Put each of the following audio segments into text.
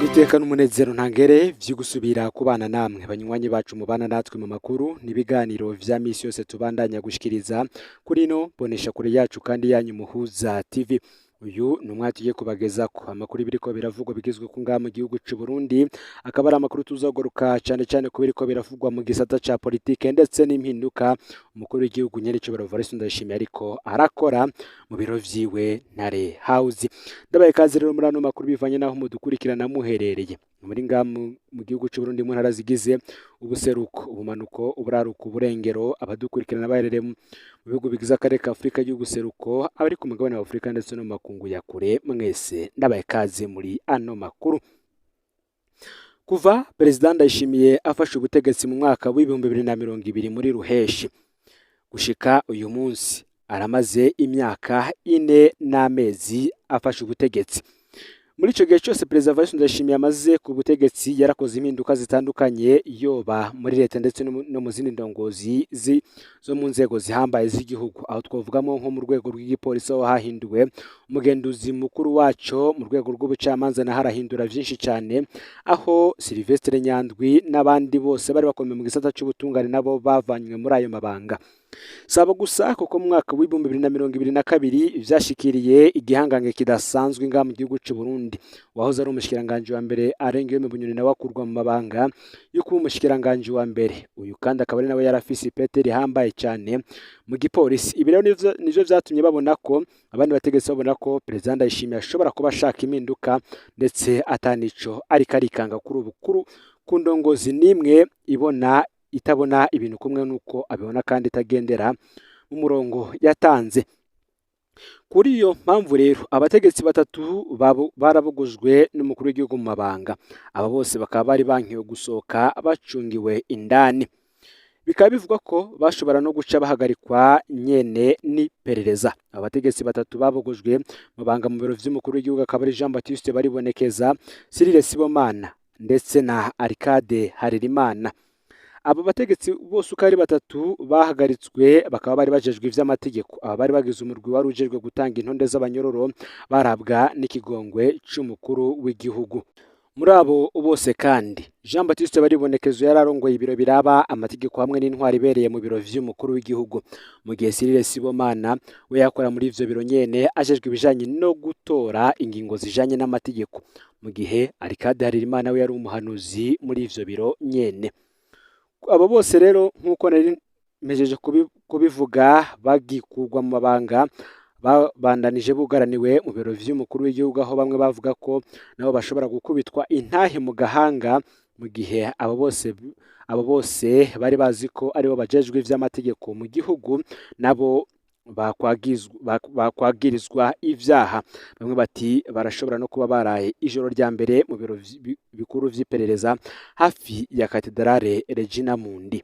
Niteka n'umunezero ntangere vyo gusubira kubana namwe banywanyi bacu mubana natwe mu makuru n'ibiganiro vya misi yose tubandanya gushikiriza kuri ino bonesha kure yacu kandi yanyu Muhuza TV. Uyu ni umwanya tugiye kubagezako amakuru biriko biravugwa bigizwe ku ngaha mu gihugu c'u Burundi, akaba ari amakuru tuzogaruka cane cane ku biriko biravugwa mu gisata ca politike ndetse n'impinduka umukuru w'igihugu nyerecubahiro Evariste Ndayishimiye ariko arakora mu biro vyiwe Ntare House. Ndabaye ikaze rero muri ano makuru bivanye n'aho mudukurikirana muherereye muri ngaha mu gihugu c'u Burundi, mu ntara zigize ubuseruko, ubumanuko, uburaruko, uburengero, abadukurikirana baherereye mu bihugu bigize akarere ka Afurika y'ubuseruko, abari ku mugabane wa Afurika ndetse no mu makungu ya kure, mwese ndabaye ikaze muri ano makuru. Kuva Perezida Ndayishimiye afashe ubutegetsi mu mwaka w'2020 muri Ruheshi gushika uyu munsi, aramaze imyaka 4 n'amezi afashe ubutegetsi. Muri ico gihe cyose Perezida Evariste Ndayishimiye amaze ku butegetsi, yarakoze impinduka zitandukanye, yoba muri leta ndetse no mu zindi ndongozi zo mu nzego zihambaye z'igihugu. Aho twavugamo nko mu rwego rw'igipolisi, aho hahinduwe umugenduzi mukuru waco, mu rwego rw'ubucamanza naho arahindura vyinshi cane, aho Sylvestre Nyandwi n'abandi bose bari bakomeye mu gisata c'ubutungane nabo bavanywe muri ayo mabanga. Sabo gusa, kuko mu mwaka w'2022 vyashikiriye igihangange kidasanzwe ngaha mu gihugu c'u Burundi, wahoze ari umushikiranganji wa mbere Alain Bunyoni, nawe akurwa mu mabanga yo kuba umushikiranganji wa mbere. Uyu kandi akaba ari nawe yarafise ipete rihambaye cane mu gipolisi. Ibi rero nivyo vyatumye babona ko abandi bategetsi babona ko Perezida Ndayishimiye ashobora kuba ashaka impinduka, ndetse atanico ariko arikanga kuri ubu ku ndongozi n'imwe ibona itabona ibintu kumwe nuko abibona kandi itagendera mu murongo yatanze. Kuri iyo mpamvu rero, abategetsi batatu barabugujwe n'umukuru w'igihugu mu mabanga. Aba bose bakaba bari bankiwe gusohoka, bacungiwe indani, bikaba bivugwa ko bashobora no guca bahagarikwa nyene n'iperereza. Abategetsi batatu babugujwe mu mabanga mu biro vy'umukuru w'igihugu akaba ari Jean Baptiste Baribonekeza, Cyrille Sibomana ndetse na Arcade Harerimana. Abo bategetsi bose uko ari batatu bahagaritswe bakaba bari bajejwe ivy'amategeko. Aba bari bagize umurwi wari ujejwe gutanga intonde z'abanyororo barabwa n'ikigongwe c'umukuru w'igihugu. Muri abo bose kandi, Jean Baptiste Baribonekeza yari arongoye ibiro biraba amategeko hamwe n'intwari ibereye mu biro vy'umukuru w'igihugu, mu gihe Cyrille Sibomana we yakora muri ivyo biro nyene, ajejwe ibijanye no gutora ingingo zijanye n'amategeko, mu gihe Arcade Harerimana we yari umuhanuzi muri ivyo biro nyene. Abo bose rero, nk'uko nari mpejeje kubivuga, bagikurwa mu mabanga babandanije bugaraniwe mu biro vy'umukuru w'igihugu, aho bamwe bavuga ko nabo bashobora gukubitwa intahe mu gahanga, mu gihe abo bose bari bazi ko aribo bajejwe ivy'amategeko mu gihugu nabo bakwagirizwa ivyaha. Bamwe bati barashobora no kuba baraye ijoro rya mbere mu biro bikuru vy'iperereza hafi ya Katedrale Regina Mundi.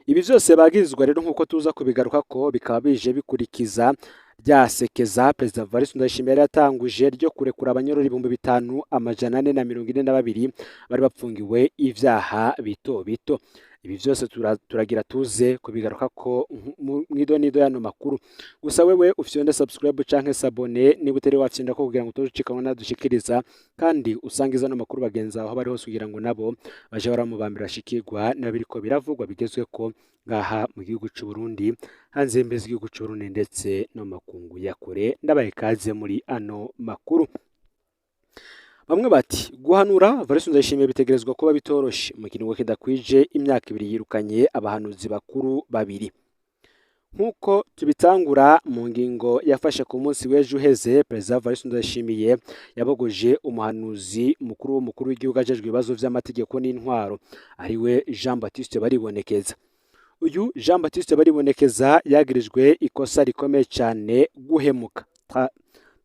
Ibi vyose bagirizwa rero, nk'uko tuza kubigaruka ko, bikaba bije bikurikiza ryasekeza Perezida Evariste Ndayishimiye yari yatanguje ryo kurekura abanyororo 5442 bari bapfungiwe ivyaha bito bito. Ibi vyose turagira tuze kubigaruka ko mw'idonido y'ano makuru. Gusa wewe ufyonde subscribe canke s'abonner niba utari wafyonda ko, kugira ngo utozucikanwa nadushikiriza, kandi usangiza ano makuru bagenzi aho bari hose, kugira ngo nabo baje baramubambira bashikirwa niba biriko biravugwa bigezweko ngaha mu gihugu c'u Burundi, hanze y'imbibe z'igihugu c'u Burundi ndetse no mu makungu ya kure. Ndabaye ikaze muri ano makuru. Bamwe bati guhanura Evariste Ndayishimiye bitegerezwa kuba bitoroshe mu kiringo kidakwije imyaka 2 yirukanye abahanuzi bakuru babiri. Nk'uko tubitangura mu ngingo yafashe ku munsi w'ejo uheze, Perezida Evariste Ndayishimiye yabogoje umuhanuzi mukuru w'umukuru w'igihugu ajejwe ibibazo vy'amategeko n'intwaro, ariwe Jean Baptiste Baribonekeza. Uyu Jean Baptiste Baribonekeza yagirijwe ikosa rikomeye cyane, guhemuka,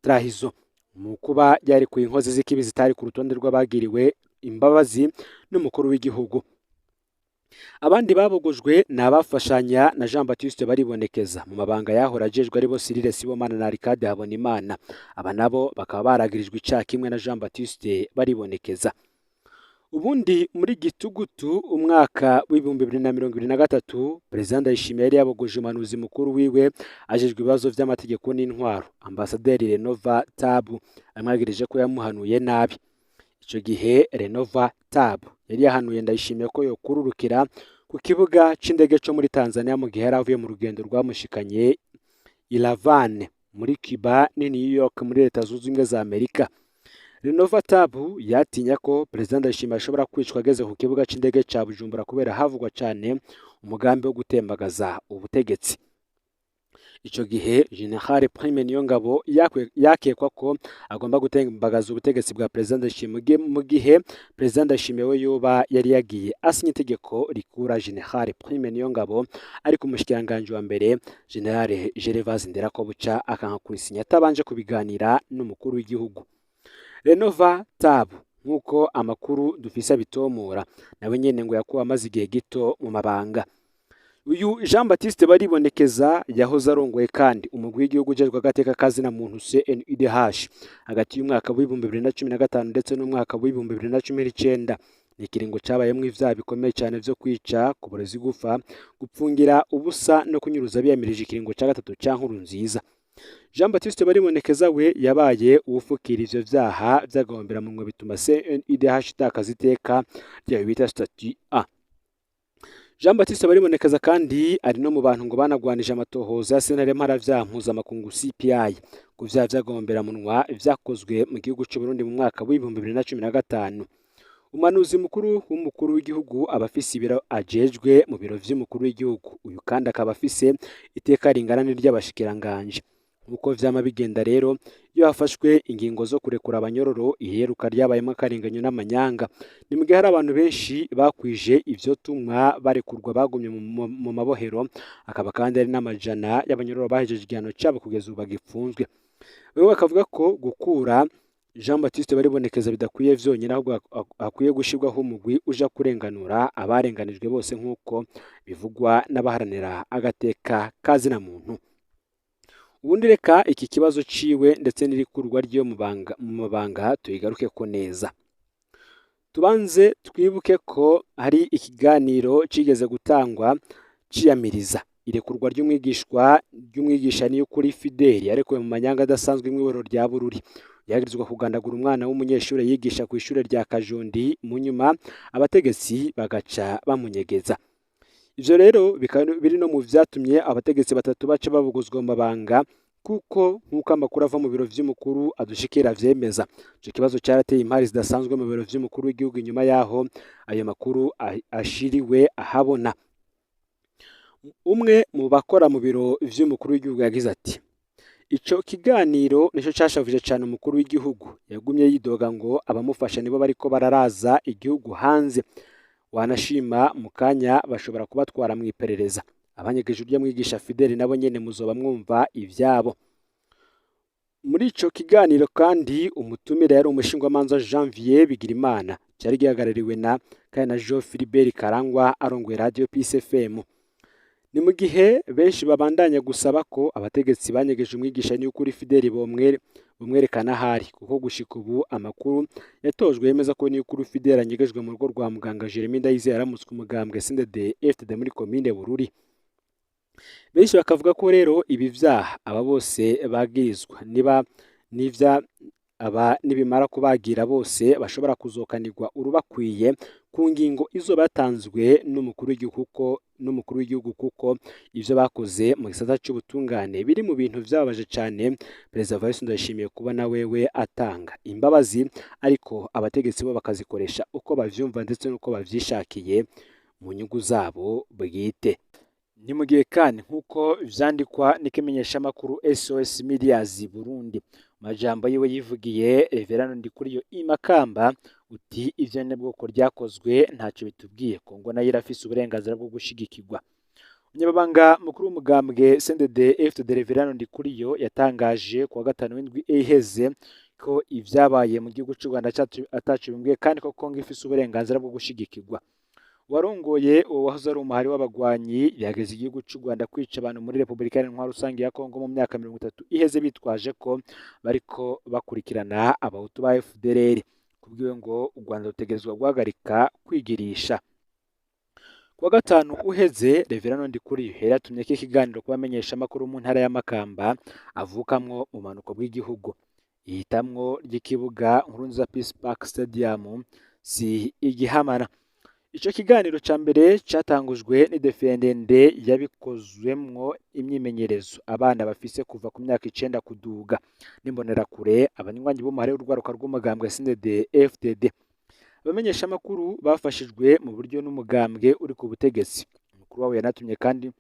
trahison, mu kuba yarekuye inkozi z'ikibi zitari ku rutonde rw'abagiriwe imbabazi n'umukuru w'igihugu. Abandi babogojwe ni abafashanya na Jean Baptiste Baribonekeza mu mabanga yahora ajejwe, aribo Cyrille Sibomana na Arcade Habonimana. Aba nabo bakaba baragirijwe icaha kimwe na Jean Baptiste Baribonekeza. Ubundi muri gitugutu umwaka w'2023, Perezida Ndayishimiye yari yabogoje umuhanuzi mukuru wiwe ajejwe ibibazo vy'amategeko n'intwaro, Ambasaderi Renova Tabu, amwagirije ko yamuhanuye nabi. Ico gihe Renova Tab yari yahanuye Ndayishimiye ko yokururukira ku kibuga c'indege co muri Tanzania mu gihe yari avuye mu rugendo rwamushikanye i La Havane muri Cuba ni New York muri Leta Zunze Ubumwe za Amerika. Renova Tab yatinya ko Perezida Ndayishimiye ashobora kwicwa ageze ku kibuga c'indege ca Bujumbura kubera havugwa cane umugambi wo gutembagaza ubutegetsi. Ico gihe General Prime Niyongabo yakekwa ko agomba gutembagaza ubutegetsi bwa Perezida Ndayishimiye, mu gihe Perezida Ndayishimiye we yoba yari yagiye asinya itegeko rikura General Prime Niyongabo, ariko umushikiranganji wa mbere General Gervais Nderakobuca akanka kurisinya atabanje kubiganira n'umukuru w'igihugu. Renova Tab, nk'uko amakuru dufise abitomora, nawe nyene ngo yakuwe amaze igihe gito mu mabanga. Uyu Jean Baptiste Baribonekeza yahoze arongoye kandi umugwi w'igihugu ujejwe agateka kazina muntu CNIDH hagati y'umwaka w'2015 ndetse n'umwaka w'2019. Ni ikiringo cabayemwo ivyaha bikomeye cane vyo kwica, kuboreza igufa, gupfungira ubusa no kunyuruza biyamirije ikiringo ca gatatu ca Nkurunziza. Jean Baptiste Baribonekeza we yabaye uwufukira ivyo vyaha vy'agahomberamumwe, bituma CNIDH itakaza iteka ryayo bita statut A. Jean Baptiste Baribonekeza kandi ari no mu bantu ngo banagwanije amatohoza ya sentare mpanavyaha mpuzamakungu CPI ku vyaha vy'agahomberamumwa vyakozwe mu gihugu c'u Burundi mu mwaka w'2015. Umuhanuzi mukuru w'umukuru w'igihugu aba afise ibiro ajejwe mu biro vy'umukuru w'igihugu, uyu kandi akaba afise iteka ringana n'iry'abashikiranganji. Nkuko vyama bigenda rero, iyo hafashwe ingingo zo kurekura abanyororo, iheruka ryabayemwo akarenganyo n'amanyanga. Ni mu gihe hari abantu benshi bakwije ivyo tumwa barekurwa bagumye mu mabohero, akaba kandi hari n'amajana y'abanyororo bahejeje igihano cabo kugeza ubu bagipfunzwe. Bamwe bakavuga ko gukura Jean Baptiste Baribonekeza bidakwiye vyonyene, ahubwo hakwiye gushirwaho umugwi uja kurenganura abarenganijwe bose, nk'uko bivugwa n'abaharanira agateka kazina muntu. Ubundi reka iki kibazo ciwe ndetse n'irikurwa ryo mu mabanga tuyigaruke ko neza. Tubanze twibuke ko hari ikiganiro cigeze gutangwa ciyamiriza irekurwa ry'umwigisha Niyukuri Fideli yarekuwe mu manyanga adasanzwe mw'iboro rya Bururi. Yagirizwa kugandagura umwana w'umunyeshure yigisha ku ishure rya Kajondi, mu nyuma abategetsi bagaca bamunyegeza. Ivyo rero bikaba biri no mu vyatumye abategetsi batatu baca babuguzwa mu mabanga, kuko nk'uko amakuru ava mu biro vy'umukuru adushikira vyemeza. Ico kibazo carateye impari zidasanzwe mu biro vy'umukuru w'igihugu inyuma yaho ayo makuru ashiriwe ahabona. Umwe mu bakora mu biro vy'umukuru w'igihugu yagize ati: "Ico kiganiro nico cashavuje cane umukuru w'igihugu, yagumye yidoga ngo abamufasha nibo bariko bararaza igihugu hanze, wanashima mu kanya bashobora kubatwara mw'iperereza. Abanyegeje urya mwigisha Fideli nabo nyene muzoba mwumva ivyabo." Muri ico kiganiro kandi umutumire yari umushingwamanza Janvier Bigirimana, cari gihagarariwe na kandi na Jean Philibert Karangwa arongoye Radio Peace FM. Ni mu gihe benshi babandanya gusaba ko abategetsi banyegeje umwigisha Niyukuri Fideli bomwerekana ahari, kuko gushika ubu amakuru yatojwe yemeza ko Niyukuri Fideli anyegejwe mu rugo rwa muganga Jeremy Ndayizeye yaramutswe umugambwe CNDD FDD muri komine Bururi. Benshi bakavuga ko rero ibi vyaha aba bose bagirizwa niba nivya aba nibimara kubagira bose bashobora kuzokanirwa urubakwiye ku ngingo izo batanzwe n'umukuru w'igihugu, kuko ivyo bakoze mu gisata c'ubutungane biri mu bintu vyababaje cane Perezida Evariste Ndayishimiye kuba na wewe atanga imbabazi, ariko abategetsi bo bakazikoresha uko bavyumva ndetse n'uko bavyishakiye mu nyungu zabo bwite. Ni mu gihe kandi nk'uko vyandikwa n'ikimenyeshamakuru SOS Medias Burundi, majambo yiwe yivugiye Reverend Ndikuriyo Imakamba uti ivyo nyabwoko ryakozwe ntaco bitubwiye, Kongo nayo irafise uburenganzira bwo gushigikirwa. Umunyamabanga mukuru w'umugambwe CNDD FDD Reverend Ndikuriyo yatangaje kuwa gatanu w'indwi iheze ko ivyabaye mu gihugu c'u Rwanda ataco bimbwiye, kandi ko Kongo ifise uburenganzira bwo gushigikirwa. Warongoye uwo wahoze ari umuhari w'abagwanyi yageze igihugu c'u Rwanda kwica abantu muri Republika Iharanira Rusange ya Kongo mu myaka 30 iheze, bitwaje ko bariko bakurikirana abahutu ba FDLR. Kubwiwe ngo u Rwanda rutegerezwa guhagarika kwigirisha. Kuwa gatanu uheze Reverend Ndikuriyo yaratumye ko ikiganiro kubamenyesha amakuru mu ntara ya Makamba avukamwo mu manuko bw'igihugu. Ihitamwo ry'ikibuga Nkurunziza Peace Park Stadium si igihamana. Ico kiganiro ca mbere catangujwe n'idefiye ndende yabikozwemwo imyimenyerezo abana bafise kuva ku myaka 9 kuduga, n'imbonerakure, abanywanyi b'umuhare w'urwaruka rw'umugambwe CNDD FDD. Abamenyeshamakuru bafashijwe mu buryo n'umugambwe uri ku butegetsi. Umukuru wabo yanatumye kandi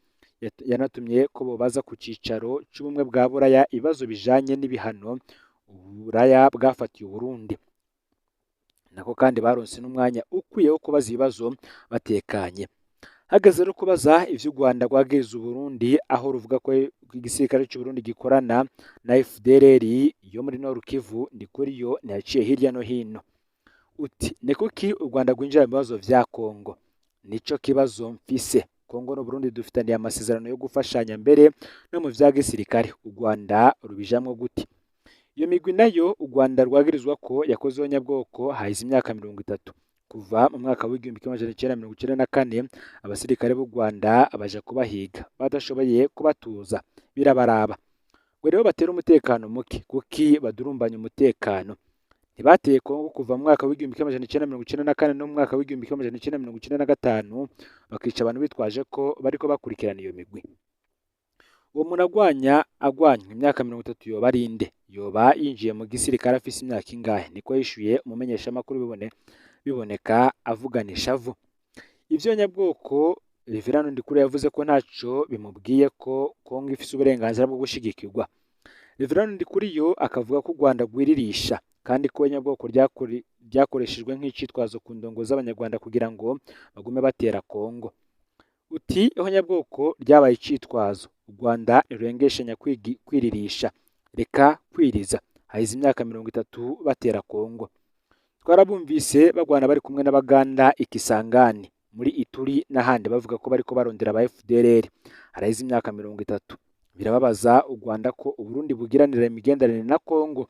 yanatumye ko bobaza ku cicaro c'ubumwe bwa Buraya ibibazo bijanye n'ibihano Uburaya bwafatiye Uburundi. Nako kandi baronse n'umwanya ukwiye wo kubaza ibibazo batekanye. Hageze rero kubaza ivyo u Rwanda rwagiriza Uburundi, aho ruvuga ko igisirikare c'Uburundi gikorana na FDLR yo muri Nord Kivu, Ndikuriyo ntiyaciye hirya no hino. Uti ni kuki u Rwanda rwinjira mu bibazo vya Kongo? Nico kibazo mfise. Kongo n'Uburundi dufitaniye amasezerano yo gufashanya mbere no mu vya gisirikare. U Rwanda rubijamwo gute? Iyo migwi nayo u Rwanda rwagirizwa ko yakoze nyabwoko haheze imyaka 30. Kuva mu mwaka w'1994 abasirikare b'u Rwanda baja kubahiga badashoboye kubatuza, birabaraba. Ngo rero batera umutekano muke, kuki badurumbanya umutekano? Ntibateye Kongo kuva mu mwaka w'1994 no mu mwaka w'1995 bakica abantu bitwaje ko bariko bakurikirana iyo migwi. Uwo muntu agwanywa imyaka 30 yoba ari nde? Yoba yinjiye mu gisirikare afise imyaka ingahe? Niko yishuye umumenyeshamakuru biboneka avugana ishavu. Ivyo nyabwoko Reverend Ndikuriyo yavuze ko ntaco bimubwiye ko Kongo ifise uburenganzira bwo gushigikirwa. Reverend Ndikuriyo akavuga ko u Rwanda rwiririsha kandi ko nyabwoko ryakoreshejwe nk'icitwazo ku ndongo z'Abanyarwanda kugira ngo bagume batera Kongo. Uti ihonyabwoko ryabaye icitwazo, u Rwanda ntirurengeshanya kwiririsha, reka kwiriza. Haheze imyaka 30 batera Kongo. Twarabumvise bagwana bari kumwe n'Abaganda i Kisangani, muri Ituri n'ahandi bavuga ko bariko barondera aba FDLR. Haraheze imyaka 30. Birababaza u Rwanda ko Uburundi bugiranira imigenderanire na Kongo.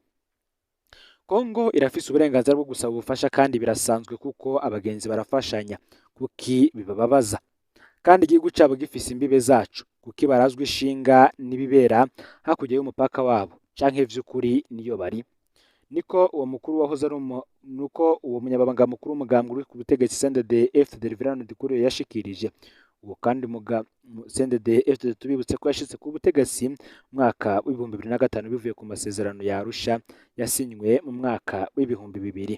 Kongo irafise uburenganzira bwo gusaba ubufasha kandi birasanzwe kuko abagenzi barafashanya. Kuki bibababaza? Kandi igihugu cabo gifise imbibe zacu, kuki barazwa ishinga n'ibibera hakurya y'umupaka wabo canke vy'ukuri niyo bari? Niko uwo mukuru wahoze ari nuko uwo munyabanga mukuru w'umugambwe uri ku butegetsi CNDD FDD Reverend Ndikuriyo yashikirije. Uwo kandi CNDD FDD tubibutse ko yashitse ku butegetsi mu mwaka w'2005 bivuye ku masezerano ya Arusha yasinywe mu mwaka w'2000.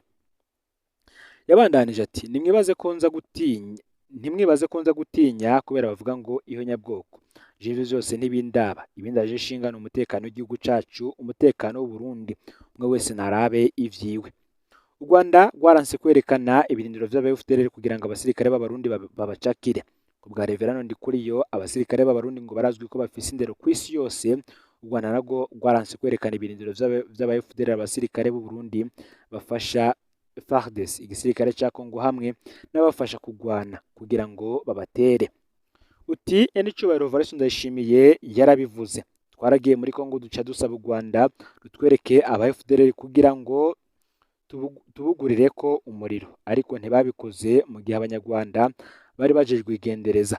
Yabandanije ati nimwibaze ko nza gutinya, ntimwibaze ko nza gutinya kubera bavuga ngo ihonyabwoko. Jewe vyose ntibindaba, ibindaje ishinga ni umutekano w'igihugu cacu, umutekano w'Uburundi, umwe wese narabe ivyiwe. U Rwanda rwaranse kwerekana ibirindiro vy'aba FDLR kugira ngo abasirikare b'Abarundi babacakire. Ku bwa Reverend Ndikuriyo, abasirikare b'Abarundi ngo barazwi ko bafise indero kw'isi yose. U Rwanda narwo rwaranse kwerekana ibirindiro vy'aba FDLR abasirikare b'Uburundi bafasha FARDC, igisirikare ca Kongo hamwe n'abafasha kugwana kugira ngo babatere. Uti Nyenicubahiro Evariste Ndayishimiye yarabivuze. Twaragiye muri Kongo duca dusaba u Rwanda rutwereke aba FDLR kugira ngo tubugurireko umuriro, ariko ntibabikoze mu gihe Abanyarwanda bari bajejwe igendereza.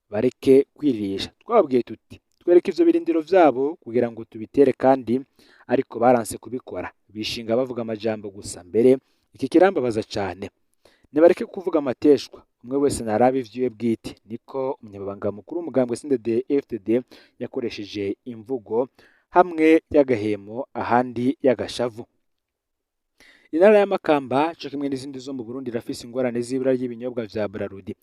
Bareke kwiririsha. Twababwiye tuti twereke ivyo birindiro vyabo kugira ngo tubitere, kandi ariko baranse kubikora, bishinga bavuga amajambo gusa. Mbere iki kirambabaza cane. Nibareke kuvuga amateshwa, umwe wese narabe ivyiwe bwite. Niko umunyabanga mukuru w'umugambwe CNDD FDD yakoresheje imvugo hamwe y'agahemo ahandi y'agashavu. Intara ya Makamba co kimwe n'izindi zo mu Burundi irafise ingorane z'ibura ry'ibinyobwa vya Brarudi.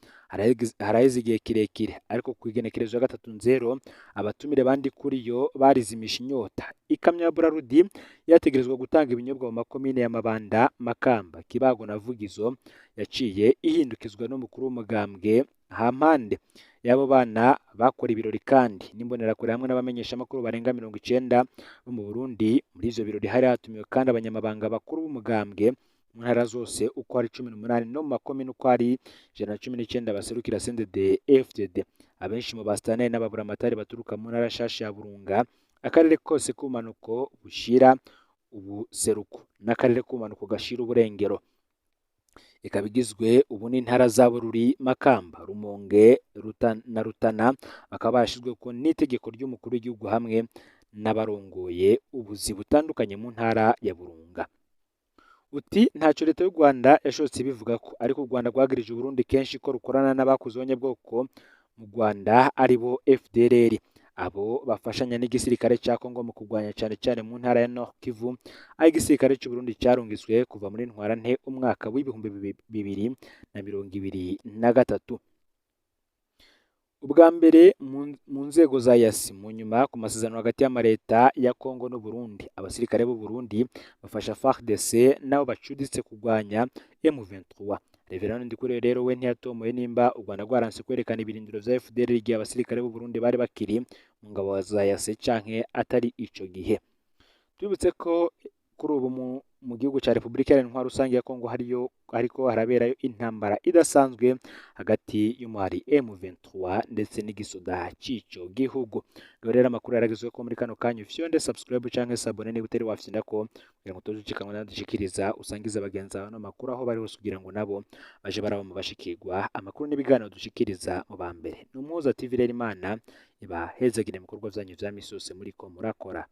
Haraheze igihe kirekire, ariko ku igenekerezo ya 3-0 abatumire bandi kuri yo barizimisha inyota. Ikamyo ya Brarudi yategerezwa gutanga ibinyobwa mu makomine ya Mabanda, Makamba, Kibago na Vugizo, yaciye ihindukizwa n'umukuru w'umugambwe hampande y'abo bana bakora ibirori kandi n'imbonerakure hamwe n'abamenyeshamakuru barenga 90 bo mu Burundi. Muri ivyo birori hari hatumiwe kandi abanyamabanga bakuru b'umugambwe mu ntara zose uko ari 18 no mu makomine uko ari 119 baserukira CNDD FDD. Abenshi mu bastaneri n'ababuramatari baturuka mu ntara nshasha ya Burunga, akarere kose k'ubumanuko bushira ubuseruko n'akarere k'ubumanuko gashira uburengero. Ikaba igizwe ubu n'intara za Bururi, Makamba, Rumonge na Rutana, bakaba barashizweko n'itegeko ry'umukuru w'igihugu hamwe n'abarongoye ubuzi butandukanye mu ntara ya Burunga. Uti ntaco leta y'u Rwanda yashotse ibivuga ko, ariko u Rwanda rwagirije Uburundi kenshi ko rukorana n'abakoze bwoko mu Rwanda aribo FDLR, abo bafashanya n'igisirikare ca Congo mu kurwanya cane cane mu ntara ya Nord Kivu, aho igisirikare c'u Burundi carungitswe kuva muri ntwarante umwaka w'2023. Ubwa mbere mu nzego za yasi, mu nyuma ku masezerano hagati y'amareta ya Congo n'u Burundi, abasirikare b'u Burundi bafasha FARDC nabo bacuditse kurwanya M23. Reverend Ndikuriyo rero we ntiyatomoye nimba u Rwanda rwaranse kwerekana ibirindiro vya FDLR igihe abasirikare b'u Burundi bari bakiri mu ngabo za yasi canke atari ico gihe. Tubibutse ko kuri ubu mu gihugu ca Republika Iharanira Intwaro Rusange ya Congo hariyo ariko haraberayo intambara idasanzwe hagati y'umuhari M23 ndetse n'igisoda c'ico gihugu. Ngaho rero amakuru yaragezwe ko muri kano kanya, ufyonde subscribe canke s'abonner niba utari wafyonda ko, kugira ngo utozucikanwa n'adushikiriza, usangize bagenzi bawe ano makuru aho bari hose, kugira ngo nabo baje baraba mu bashikirwa amakuru n'ibiganiro dushikiriza mu ba mbere. Ni Umuhuza TV rero, Imana ibahezagire mu bikorwa vyanyu vya misi yose muriko murakora.